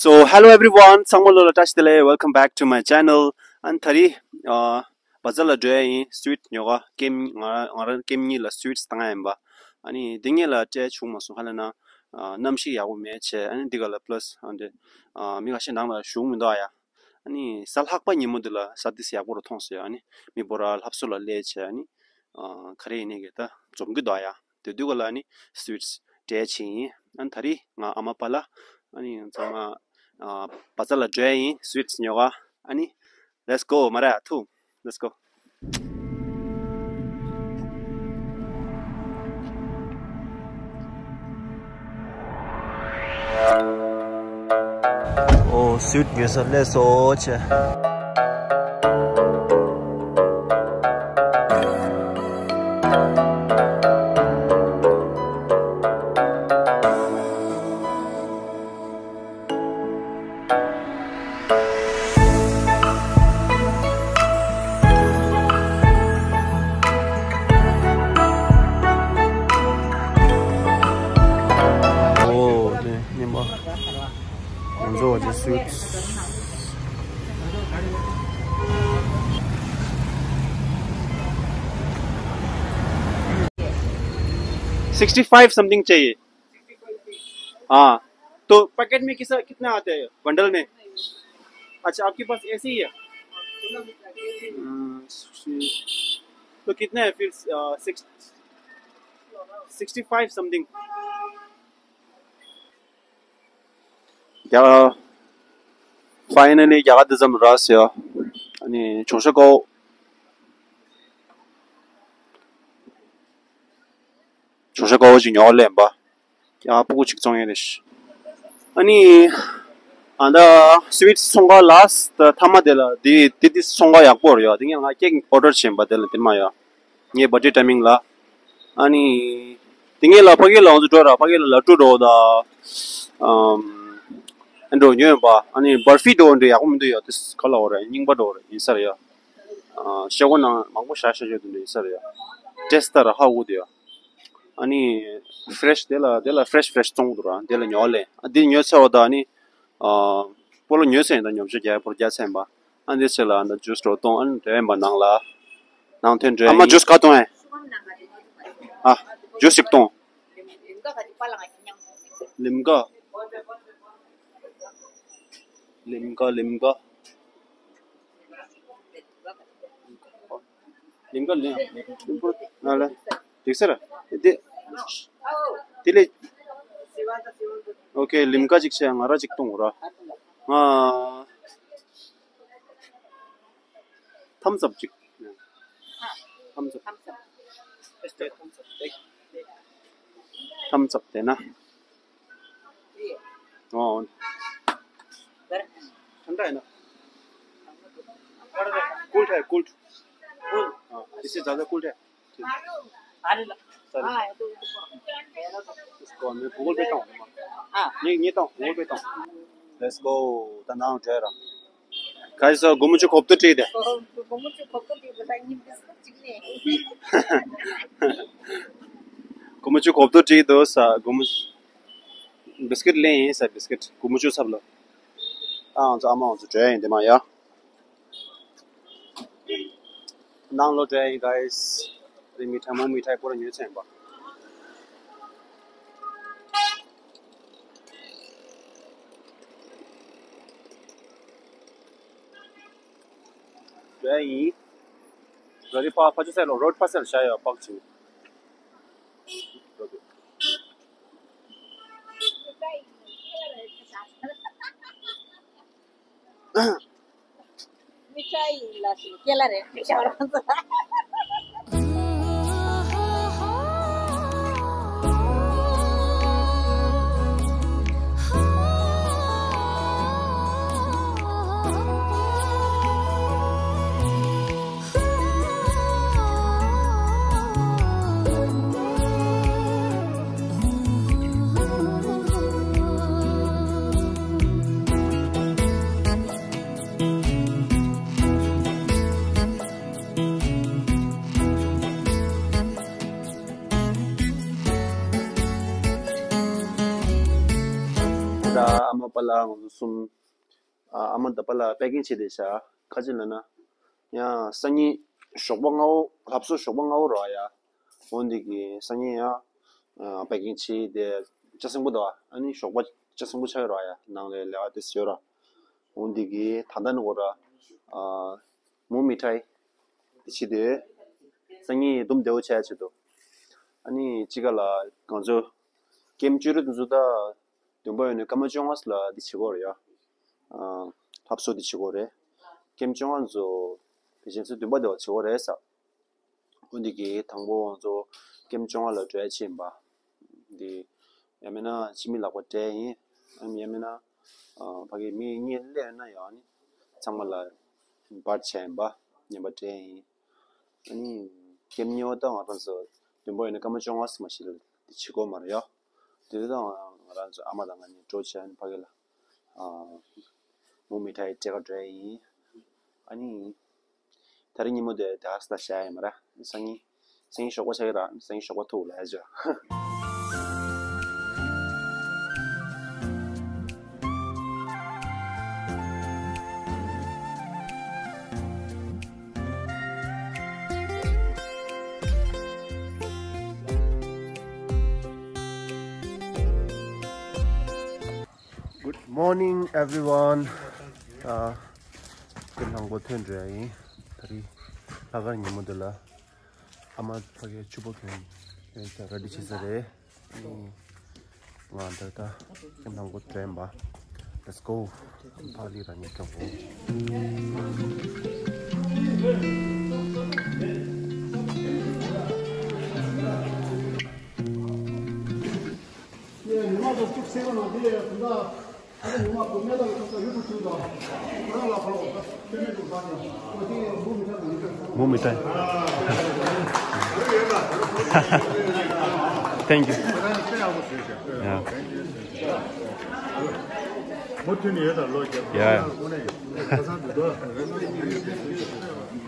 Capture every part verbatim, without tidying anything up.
So, hello everyone. ཚང་མ་ལོ་ལ་བཀྲ་ཤིས་བདེ་ལེགས། Welcome back to my channel. ཨ་ནི་ད་རེས་ཨ་བ་ཛར་ལ་འགྲོ་ཡ་ཡིན། སུ་ཝིཊ་ཉོ་ག་ཀེམ་ང་ང་རང་ཀེམ་གཉིས་ལ་སུ་ཝིཊ་བཏང་ཡ་ཡིན་པ། ཨ་ནི་འདི་ངེད་ལ་སྤྲད་བྱུང་མ་སོང་། ཧ་ལས་ན་ཨ་གནམ་གཤིས་ཡག་པོ་མེད་བྱས། ཨ་ནི་འདི་ག་ལ་པ་ལ་སི་ཨ་འདི་ཨ་མི་ཁ་ཤས་ནང་ལ་བཞུགས་མི་འདུག་ཨ་ཡ། ཨ་ནི་གཟའ་ལྷག་པ་ཉིན་མོ་འདི་ལ་ས་དེ་ཡག་པོ་རུ་མཐོང་སོང་ཡ། ཨ་ནི་མི་འབོར་ར་ལྷབ་སོ་ལ་སླེབས་བྱས། ཨ་ནི་ཨ་ག་རེ་ཡིན་ནའི་གི་ད་འཛོམས་ཀྱི་འདུག་ཨ་ཡ། དེ་དུས་ག་ལ་ཨ་ནི་སུ་ཝིཊ་སྤྲད་ཕྱིན་ཡིན། ཨ་ནི་ད་རེས་ང་ཨ་མ་པ་ལ་ཨ་ནི་ཚང་མ་ཨ་བ་ཛར་ལ་འགྲོ་ཡ་ཡིན། སུ་ཝིཊ་ཉོ་ག་ཨ་ནི། Let's go. མ་ར་ཐུ། Let's go. ཨོ་སུ་ཝིཊ་ཉོས་ས་སླེབས་སོང་བྱས། ཨོ་ནི་ཉི་མ། ང་ཚོ་བ་ཅི་སུ་ཝིཊ། sixty five something चाहिए। हाँ, तो पैकेट में किसा कितना आता है बंडल में? अच्छा, आपके पास ऐसे ही है। हम्म, तो कितना है फिर? Six sixty five something. ཡ། ཕའི་ནལ་ལི་རྒྱ་གར་འདི་ཙམ་རག་སོང་ཡ། ཨ་ནི་གྱོང་ཤ་དཀར་པོ། གྱོང་ཤ་དཀར་པོ་ཅིག་ཉོ་ལེན་པ། ཡ་སྤུ་གུ་གཅིག་བཙོང་ཡས་རེད། ཨ་ནི་ཨ་ད་སུ་ཝིཊ་ཚོང་ཁང་ལ་ད་མཐའ་མ་དེ་ལ་དེ་དེ་དེ་ཚོང་ཁང་ཡག་པོ་རེད་ཡ། དེ་ངས་ང་ཀེག་ཨོ་ཌར་བྱས་པ་དེ་ལ་དེ་མ་ཡ། ངའི་བར་ཌེ་ཊའི་མིང་ལ། ཨ་ནི། དེ་ངེད་ལ་ཕ་གི་ལ་ང་ཚོ་འགྲོ་ར། ཕ་གི་ལ་ལ་ཊུ་འགྲོ་ད། ཨམ། ཨ་འགྲོ་ཉོས་པ། ཨ་ནི་བར་ཕི་འགྲོ་འདྲ་ཡག་པོ་མི་འདུག་ཡ། དེ་ག་ལ་འོ་ར་རྙིང་པ་འགྲོ་ར་ཡིན་ས་རེད་ཡ། ཨ་ཤེལ་སྒོ་ནང་མང་པོ་བཞག་བཞག་ཡོད་དུ་འདྲ་ཡིན་ས་རེད་ཡ། ཊེ་སི་ཊི་ལྟར་ཧ་གོ་འདུག་ཡ། ཨ་ནི། ཕི་རེ་ཤི་དེ་ལ་དེ་ལ་ཕི་རེ་ཤི་ཕི་རེ་ཤི་བཙོང་འདུག་ར། དེ་ལ་ཉོ་ལེ། ཨ་དེ་ཉོས་ཚར་བ་ད་ཨ་ནི། ཨ། སྤོ་ལོ་ཉོས་ཚར་ཡིན་ད། ཉོ་ཆ་རྒྱག་པོར་རྒྱག་ཚར་ཡིན་པ། ཨ་འདི་ཚེ་ལ་ཨ་ན་ཇུས་འགྲོ་གཏོང་། ཨ་ནི་འགྲོ་ཡིན་པ་ནང་ལ། ནང་ཐོན་འགྲོ་ཡིན། ཨ་མ་ཇུས་ག་གཏོང་ཨེ། ཨ། ཇུས་ཞིག་གཏོང་། ལིམ་ཀ། ལིམ་ཀ། ལིམ་ཀ། ལིམ་ཀ་ལིམ། ཨ་ལ། འགྲིག་ས་ར། དེ། དེ་ལས། ཨོ་ཁེ། ལིམ་ཀ་ཅིག་བྱས། ང་ར་ཅིག་གཏོང་ར། ང་། ཐམ་སབ་ཅིག་ཐམ་སབ། ཐམ་སབ་དེ་ན། ཨོ། ठंडा है ना? कूल्ड है, कूल्ड। हाँ, इससे ज़्यादा कूल्ड है। ठीक। इसको मैं गूगल पे टाऊँ। हाँ। ये, ये टाऊँ, गूगल पे टाऊँ। Let's go. ད་ནང་བྲོས་ར། ག་ཡི་སོ། སྒོར་མོ་བཅུ་གོབ་ཏོ་བྲིས་ཏེ། སྒོར་མོ་བཅུ་གོབ་ཏོ་བྲིས་པ་ད་ངས་བི་སི་ཀུཊ་ཅིག་ལེན། སྒོར་མོ་བཅུ་གོབ་ཏོ་བྲིས་འདུག་ས། སྒོར་མོ། བི་སི་ཀུཊ་ལེན་ཡིན་ས། བི་སི་ཀུཊ་སྒོར་མོ་བཅུ་ཚབ་ལ། ཨ་ང་ཚོ་ཨ་མ་ང་ཚོ་བྲོས་ཡིན་དེ་མ་ཡ། ནང་ལོགས་འགྲོ་ཡ་ཡིན་གཱིས། རེད། མི་ཁྲ་མོ་མི་ཁྲ་པོ་ར་ཉོས་ཚར་ཡིན་པ། འགྲོ་ཡ་ཡིན། ར་རི་ཕ་ཕ་ཆུ་སེ་ལོ་རོཌ་ཕ་སེ་ལ་བྱ་ཡ་པག་ཅིང་། མི་ཁྲ་ཡིན་ལ་ཞིག་སྐེ་ལ་རེད་ཤག་རང་ཚོ། ཨ་མ་པཱ་ལགས་ང་ཚོ་གསུམ། ཨ་ཨ་མ་དང་པཱ་ལགས་པེ་ཀིང་བྱས་བསྡད་ཤག་ཁ་ཅིག་ལབ་ན། ཡང་སང་ཉིན་ཞོགས་པ་སྔ་པོ་ལྷ་གསོལ་ཞོགས་པ་སྔ་པོ་རེད་པ་ཡ། འོ་འདི་གི་སང་ཉིན་ཡང་ཨ་པེ་ཀིང་བྱས་ཏེ་ལྕགས་སྲིན་པོ་དང་ཨ་ནི་ཞོགས་པ་ལྕགས་སྲིན་པོ་ཆགས་ཡོད་རེད་པ་ཡ། ནང་ལ་ལས་ཀ་དེ་བྱས་ཡོད་ར། འོ་འདི་གི་ད་ལྟ་ནི་འོ་ར། ཨ་མུ་མི་ཐའི་དེ་བྱས་ཏེ་སང་ཉིན་ཡིན་དུམ་བདེ་པོ་བྱས་ཆེད་དུ། ཨ་ནི་དཔྱིད་ཀ་ལ་ང་ཚོ་ཀེམ་བཅུ་དྲུག་དེ་ཚོ་ད། བདུན་པ་ཡོད་ནས་སྐར་མ་བཅོ་ལྔ་ལ་འདི་བྱེད་དགོས་རེད་ཡ། ཨ་ལྷ་གསོལ་འདི་བྱེད་དགོས་རེད། ཀེམ་བཅོ་ལྔ་ཚོ་དེ་བཞིན་ཚོ་བདུན་པ་དེ་བ་བྱེད་དགོས་རེད་ས། འོ་འདི་གི་དང་པོ་ང་ཚོ་ཀེམ་བཅོ་ལྔ་ལ་འགྲོ་ཡ་ཆེད་ཡིན་པ། འདི་ཡང་མིན་ན་ཕྱི་མི་ལག་པ་སྤྲད་ཡིན། ཡང་མིན་ན་ཨ་ཕ་གི་མི་གཉིས་སླེབས་ན་ཡང་ནི་ཚང་མ་ལ་འབར་བྱས་ཡིན་པ། ཉན་པ་སྤྲད་ཡིན། ཨ་ནི་ཀེམ་གཉིས་པ་ད་ང་རང་ཚོ་བདུན་པ་ཡོད་ནས་སྐར་མ་བཅོ་ལྔ་ཙམ་ཞིག་ལ་འདི་བྱེད་དགོས་མ་རེད་ཡ། དེ་དུས་ད་ང་རང་ཚོ་ཨ་མ་དང་ང་གཉིས་འགྲོ་བྱས་ཕ་གི་ལ་ཨ་མུ་མི་ཐའི་སྤྲད་ག་འགྲོ་ཡ་ཡིན། ཨ་ནི་ད་རིང་ཉིན་མོ་དེ་དེ་ཧ་སི་ད་བཞག་ཡ་ཡིན་མ་ར། སང་ཉིན་སང་ཉིན་ཞོགས་པ་ཆགས་ཀྱི་ར། སང་ཉིན་ཞོགས་པ་ཐུག་ལ་ཡ་ཇོ། Good morning, everyone. ཨ་ཀེམ་ནང་པོ་ཐོན་འགྲོ་ཡ་ཡིན། ད་རིང་ལྷག་དཀར་ཉིན་མོ་འདི་ལ་ཨ་མ་ཕ་གིའི་ཕྱུ་པ་གྱོན་གྱོན་ད་ར་ཌི་བྱེད་ས་རེད། ང་འདི་ད་ཀེམ་ནང་པོ་འགྲོ་ཡིན་པ། Let's go. ཕ་ལི་ར་ཉེ་གྲོགས་པོ། མུ་མི་ཐའི། Thank you. Yeah. Yeah, yeah.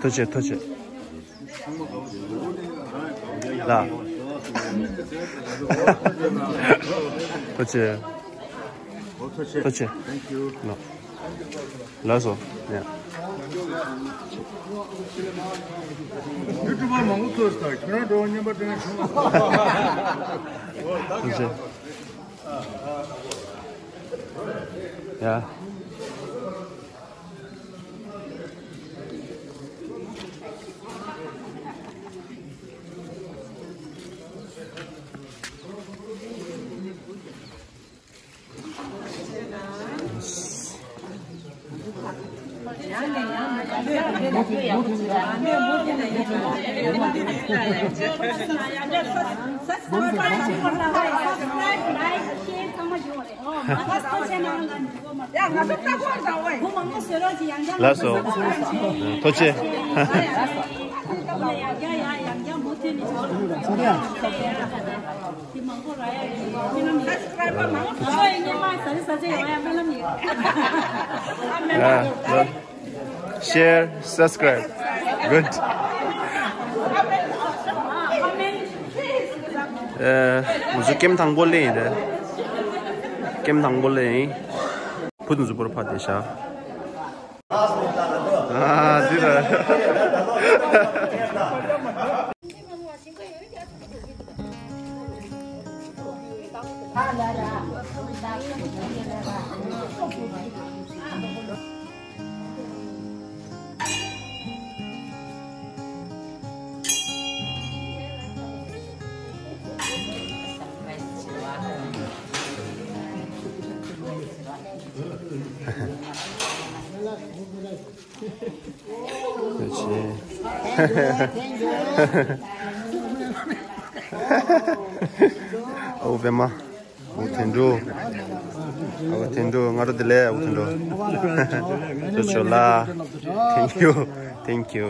ཐུགས་རྗེ་ཆེ། ཐུགས་རྗེ་ཆེ། ལ། ཐུགས་རྗེ་ཆེ། ཐུགས་རྗེ་ཆེ། ལ། ལགས་སོ། ཡ། ཡུ་ཊུབ་པ་མང་པོ་ཚོས་དང་ཁྱོད་རང་འགྲོ་བ་བརྙན་པར་སྟོན་བྱུང་། ཐུགས་རྗེ་ཆེ། ཡ། ལགས་སོ། ཐུགས་རྗེ་ཆེ། Share, subscribe. Good. ཨ། ང་ཚོ་ཀེམ་དང་པོ་སླེབས་ཡིན་རེད། ཀེམ་དང་པོ་སླེབས་ཡིན། བུ་དང་གཟུགས་པོར་ཕར་བསྡད་ཤག་ཨ་འདི་ལ། ཨོ་བེ་མ། ཨོ་དོན་གྲུབ། ཨོ་དོན་གྲུབ། ང་རོ་དེ་ལས་ཨོ་དོན་གྲུབ། ཐུགས་རྗེ་ཆེ་ལ། Thank you. Thank you.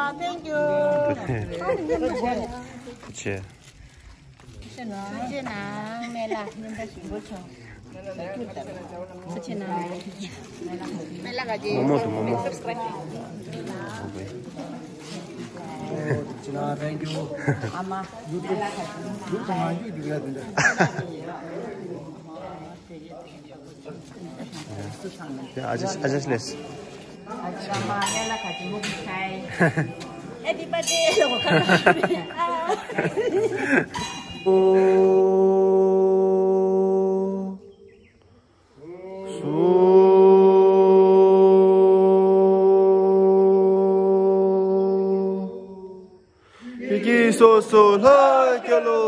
Thank you. ཐུགས་རྗེ་ཆེ། ཐུགས་རྗེ་གནང་། སྨན་བླ་སྨན་བླ་ཞིག་འགོ་ཆོག་ཐུགས་རྗེ་གནང་། སྨན་བླ་ག་ཅི། མོ་མོ་དུ་མོ་མོ། Subscribe. Okay. ཐུགས་རྗེ་གནང་། Thank you. ཨ་མ། YouTube ཡ་ཨ་ཅེ་ཨ་ཅེ་ལེས། Happy birthday. ཡི་གེ་སོ་སོ་ལྷ་རྒྱལ་ལོ།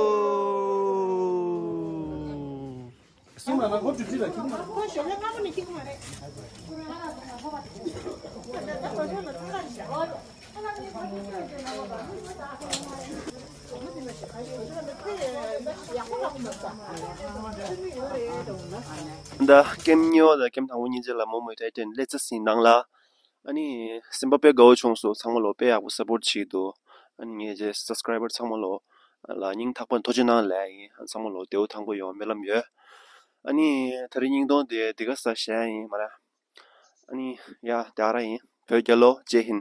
ད་ཀེམ་གཉིས་པ་དང་ཀེམ་དང་པོ་གཉིས་ཆ་ལ་མོ་མོའི་ཊའི་ཊན་སླེབས་ཚར་ཟིན་ནང་ལ། ཨ་ནི་སེམས་པ་དཔེ་དགའ་བོ་བྱུང་སོང་། ཚང་མ་ལོ་དཔེ་ཡག་པོ་སབ་པོར་བྱེད་ཀྱི་འདུག་ཨ་ནི་ངའི་ཅེ་སབ་སི་ཀ་རའི་བར་ཚང་མ་ལོ་ལ་སྙིང་ཐག་པ་ནས་ཐུགས་རྗེ་གནང་ལབ་ཡིན། ཚང་མ་ལོ་བདེ་པོ་ཐང་པོ་ཡོང་སྨོན་ལམ་ཡོད། ཨ་ནི་ད་རེས་བརྙན་ཐུང་དེ་འདི་ག་ས་བཞག་ཡིན་མ་རེད། ཨ་ནི་ཡ་དེ་ག་རང་ཡིན། བོད་རྒྱལ་ལོ། ཇེ་ཧིན།